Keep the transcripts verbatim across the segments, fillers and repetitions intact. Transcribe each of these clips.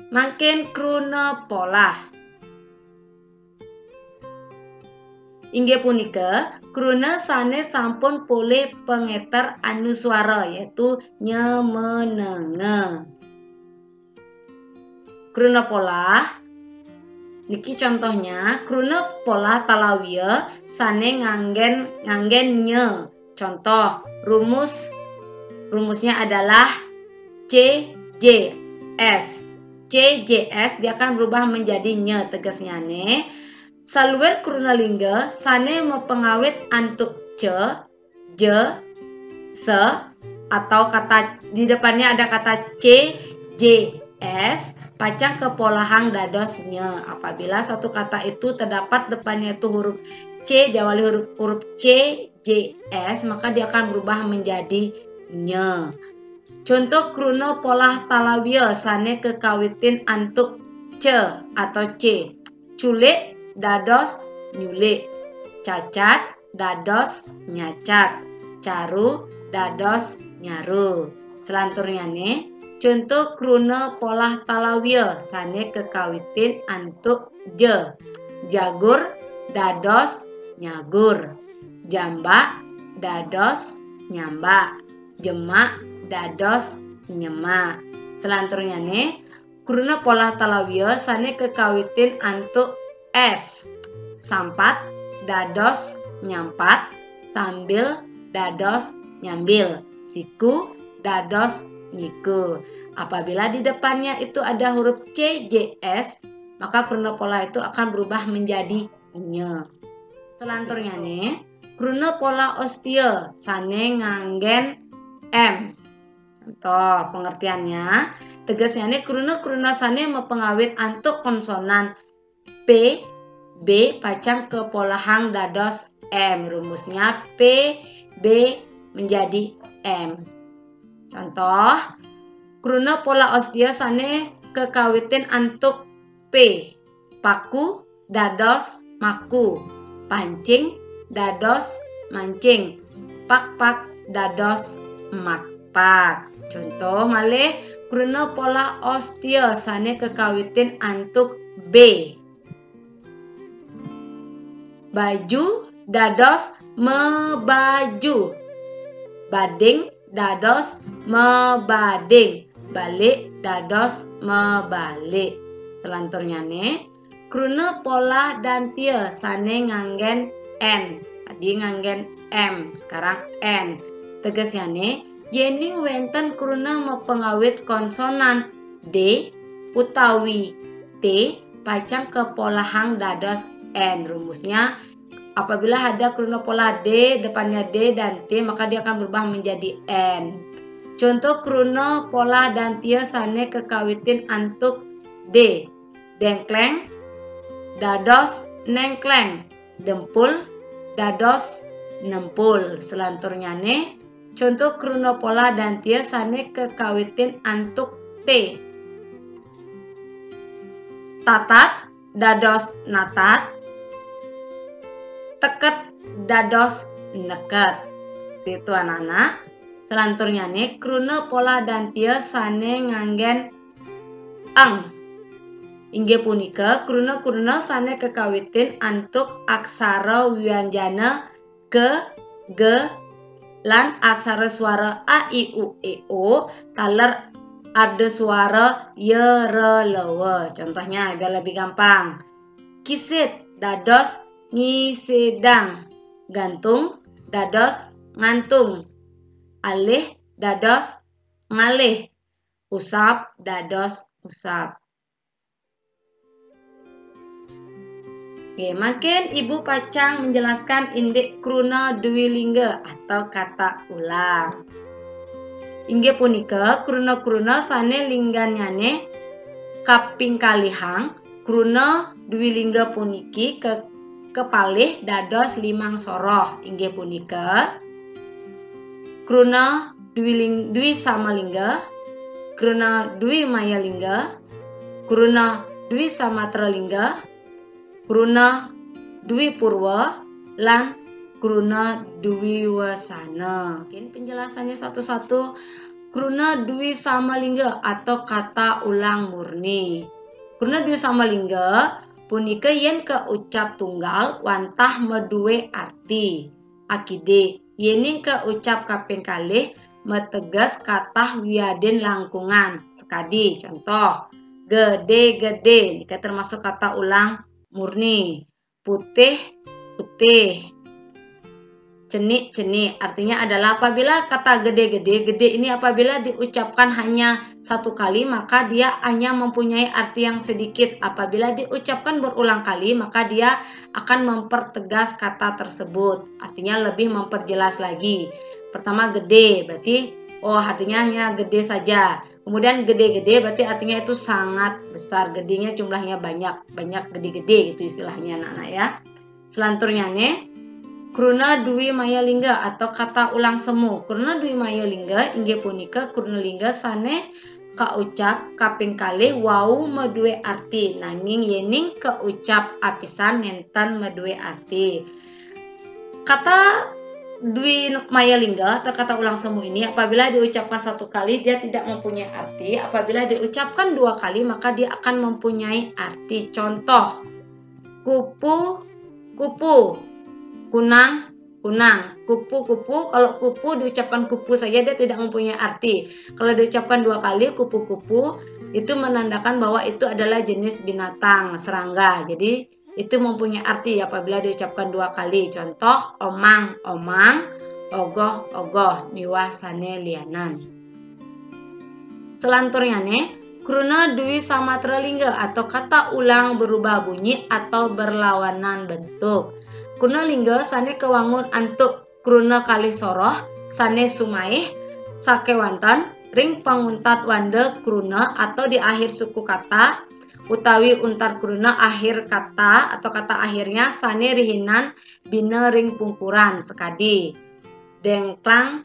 Mangkin kruna polah. Inggih punika kruna sane sampun polih pangeter anuswara, yaitu nyemenenga. Kruna polah. Niki contohnya, kruna polah talawia sane nganggen, nganggen nya. Contoh, rumus. Rumusnya adalah C J S. C J S, dia akan berubah menjadi nya, tegesnya ne. Saluir kruna lingga sane mapangawit antuk ca, ja, sa, atau kata di depannya ada kata C J S, pacang kapolahang dados nya. Apabila satu kata itu terdapat depannya itu huruf C, diawali huruf, huruf C J S, maka dia akan berubah menjadi nya. Contoh kruna polah talawia sane kakawitin antuk ca atau C. Culik dados nyulik. Cacat dados nyacat. Caru dados nyaru. Selanturnyane, contoh kruna polah talawia sane kakawitin antuk ja. Jagur dados nyagur. Jambak dados nyambak. Jemak dados nyemak. Selanturnyane, kruna polah talawia sane kakawitin antuk S. Sampat dados nyampat, sambil dados nyambil, siku dados nyiku. Apabila di depannya itu ada huruf C J S, maka kruna polah itu akan berubah menjadi nya. Selanturnyane, kruna polah ostia sane nganggen M. Contoh pengertiannya, tegesnyane kruna-kruna sane mapangawit antuk konsonan P, B pacang kapolahang dados M. Rumusnya P, B menjadi M. Contoh, kruna polah ostia sane kakawitin antuk P. Paku dados maku. Pancing dados mancing. Pakpak dados makpak. Contoh malih, kruna polah ostia sane kakawitin antuk B. Baju dados mebaju. Bading dados mebading. Balik dados mebalik. Selanturnyane, kruna polah dantia sane nganggen N. Tadi nganggen M, sekarang N. Tegesnyane, yening wenten kruna mapangawit konsonan D utawi T, pacang kapolahang dados N. Rumusnya, apabila ada kruna polah D, depannya D dan T, maka dia akan berubah menjadi N. Contoh kruna polah dantia sane kakawitin antuk D. Dengkleng dados nengkleng. Dempul dados nempul. Selanturnyane, contoh kruna polah dantia sane kakawitin antuk T. Tatat dados natat. Teket dados neket. Itu anak-anak. Selanturnyane, kruna polah dantia sane nganggen eng. Inggih punika kruna-kruna sane kakawitin antuk aksara wianjana ke, ge, lan aksara suara a, i, u, e, o, taler ardasuara ya, ra, la, wa. Contohnya, biar lebih gampang. Kisid dados ngisidang. Gantung dados ngantung. Alih dados ngalih. Usap dados usap. Oke, mangkin Ibu pacang menjelaskan indik kruna dwi lingga atau kata ulang. Inggih punika kruna-kruna sane linggannyane kaping kalihang. Kruna dwi lingga puniki ke-, kepalih dados limang soroh. Inggih punika kruna dwi ling-, dwi sama lingga, kruna dwi maya lingga, kruna dwi samatra lingga, kruna dwi purwa, lan kruna dwi wasana. Mungkin penjelasannya satu-satu. Kruna dwi sama lingga atau kata ulang murni. Kruna dwi sama lingga punika yen kaucap tunggal wantah madue arti. Akidik, yening kaucap kaping kalih mateges katah wiadin langkungan. Sakadi contoh, gede-gede, nika termasuk kata ulang murni. Putih, putih. Cenik, cenik. Artinya adalah apabila kata gede-gede, gede ini apabila diucapkan hanya satu kali, maka dia hanya mempunyai arti yang sedikit. Apabila diucapkan berulang kali, maka dia akan mempertegas kata tersebut. Artinya lebih memperjelas lagi. Pertama gede, berarti oh artinya hanya gede saja. Kemudian gede-gede berarti artinya itu sangat besar. Gedenya jumlahnya banyak, banyak gede-gede gitu istilahnya anak-anak ya. Selanturnya nih, kruna dwi maya lingga atau kata ulang semu. Kruna dwi maya lingga inggih punika kruna lingga sane kaucap kaping kalih wau madue arti, nanging yening kaucap apisan nenten madue arti. Kata dwi maya lingga atau kata ulang semu ini apabila diucapkan satu kali dia tidak mempunyai arti, apabila diucapkan dua kali maka dia akan mempunyai arti. Contoh, kupu, kupu, kunang, kunang, kupu, kupu. Kalau kupu diucapkan kupu saja dia tidak mempunyai arti. Kalau diucapkan dua kali kupu-kupu itu menandakan bahwa itu adalah jenis binatang serangga. Jadi itu mempunyai arti apabila diucapkan dua kali. Contoh, omang, omang, ogoh, ogoh, miwah sane lianan. Selanturnya nih, kruna dwi samatra lingga atau kata ulang berubah bunyi atau berlawanan bentuk. Kruna lingga sane kawangun antuk kruna kalih soroh sane sumaih sakewanten ring panguntat wanda kruna atau di akhir suku kata utawi untat kruna akhir kata atau kata akhirnya sane rihinan bina ring pungkuran sakadi dengklang,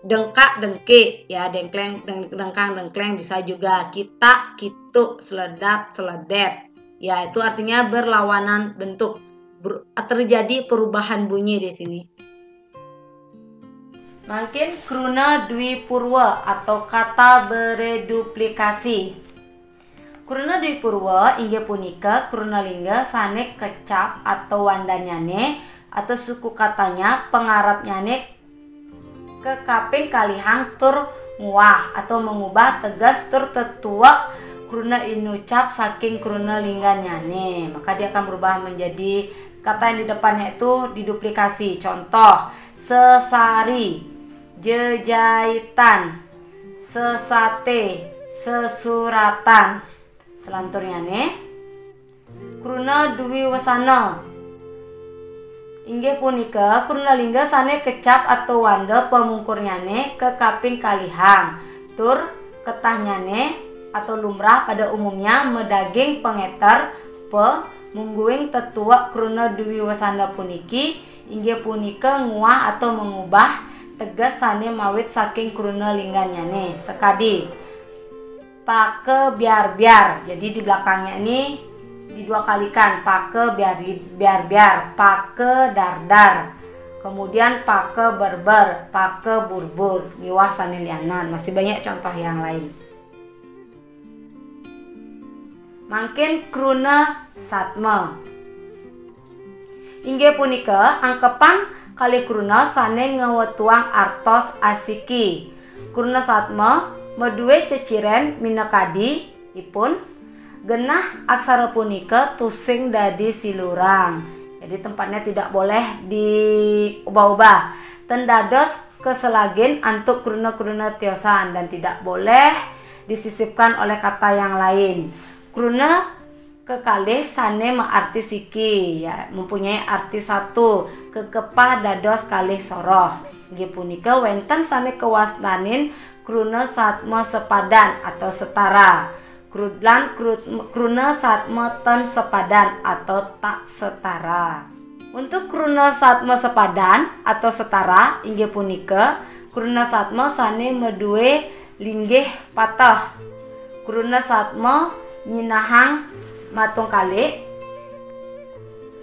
dengkak, dengkik, ya, dengkleng, deng-, dengkang, dengkleng, bisa juga kitak, kituk, seledat, seledet. Ya, itu artinya berlawanan bentuk. Ber-, terjadi perubahan bunyi di sini. Mangkin kruna dwi purwa atau kata bereduplikasi. Kruna dwi purwa inggih punika kruna lingga sane kecap atau wandanyane atau suku katanya pangarapnyane kakaping kalihang tur nguah atau mengubah teges tur tetuek kruna inucap saking kruna lingganyane. Maka dia akan berubah menjadi kata yang di depannya itu diduplikasi. Contoh, sesari, jejaitan, sesate, sesuratan. Selanturnyane, kruna dwi wesana. Inggih punika kruna lingga sane kecap atau wanda pamungkurnyane kakaping kalihang. Tur ketahnyane atau lumrah pada umumnya madaging pangeter pa, mungguing tetuek kruna dwi wesana puniki inggih punika nguah atau mengubah teges sane mawit saking kruna lingganyane. Sakadi, paka biar-biar. Jadi di belakangnya ini didua kalikan, paka biar, biar-biar, paka dar-dar. Kemudian paka berber, paka burbur. Miwah sane lianan. Masih banyak contoh yang lain. Mangkin kruna satma. Inggih punika angkepan kalih kruna sane ngwetuang artos asiki. Kruna satma madue ceciren minakadi ipun, genah aksara punika tusing dadi silurang. Jadi tempatnya tidak boleh diubah-ubah. Ten dados kaselagin antuk kruna-kruna tiosan dan tidak boleh disisipkan oleh kata yang lain. Kruna kekalih sane maarti siki, ya, mempunyai arti satu, kekepah dados kalih soroh. Inggih punika wenten sane kawastanin kruna satma sepadan atau setara. Kru-, lan kru-, kruna satma ten sepadan atau tak setara. Untuk kruna satma sepadan atau setara inggih punika kruna satma sane madue linggih pateh. Kruna satma nyinahang matungkalik.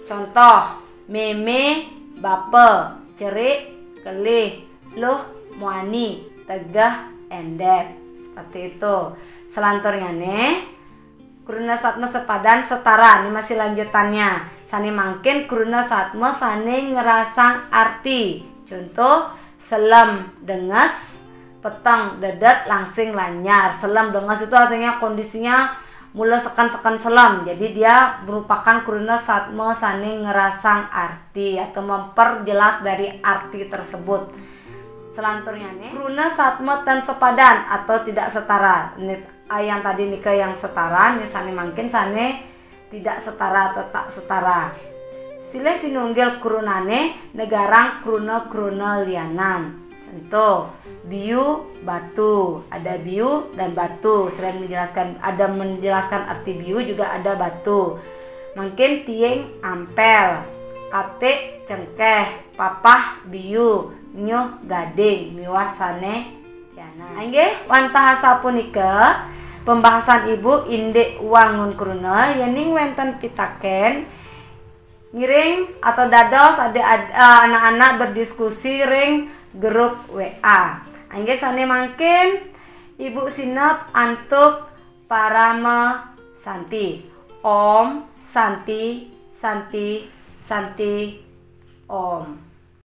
Contoh, meme, bapa, cerik, kelih, luh, muani, tegeh, endep. Seperti itu. Selanturnya nih, kruna satma sepadan setara. Ini masih lanjutannya. Sané mangkin kruna satma sané ngerasang arti. Contoh, selem denges, peteng dedet, langsing lanyar. Selem denges itu artinya kondisinya mula seken-seken selem. Jadi dia merupakan kruna satma sané ngerasang arti atau memperjelas dari arti tersebut. Selanturnya nih, kruna satma ten sepadan atau tidak setara. Nih, ah, yang tadi nika yang setara, nih sané mangkin sané tidak setara atau tak setara. Silih sinunggil krunané negarang kruna-kruna lianan. Contoh, biu, batu. Ada biu dan batu. Selain menjelaskan, ada menjelaskan arti biu, juga ada batu. Mangkin tiing ampel, katik cengkeh, papah biu, nyuh gading, miwah sané lianan. Inggih, wantah asapunika pembahasan Ibu indik wangun kruna. Yéning wénten pitakén, ngiring atau dados adik ad- eh, anak-anak berdiskusi ring grup W A. Inggih sané mangkin Ibu sineb antuk parama santi. Om Santi, Santi, Santi, Om.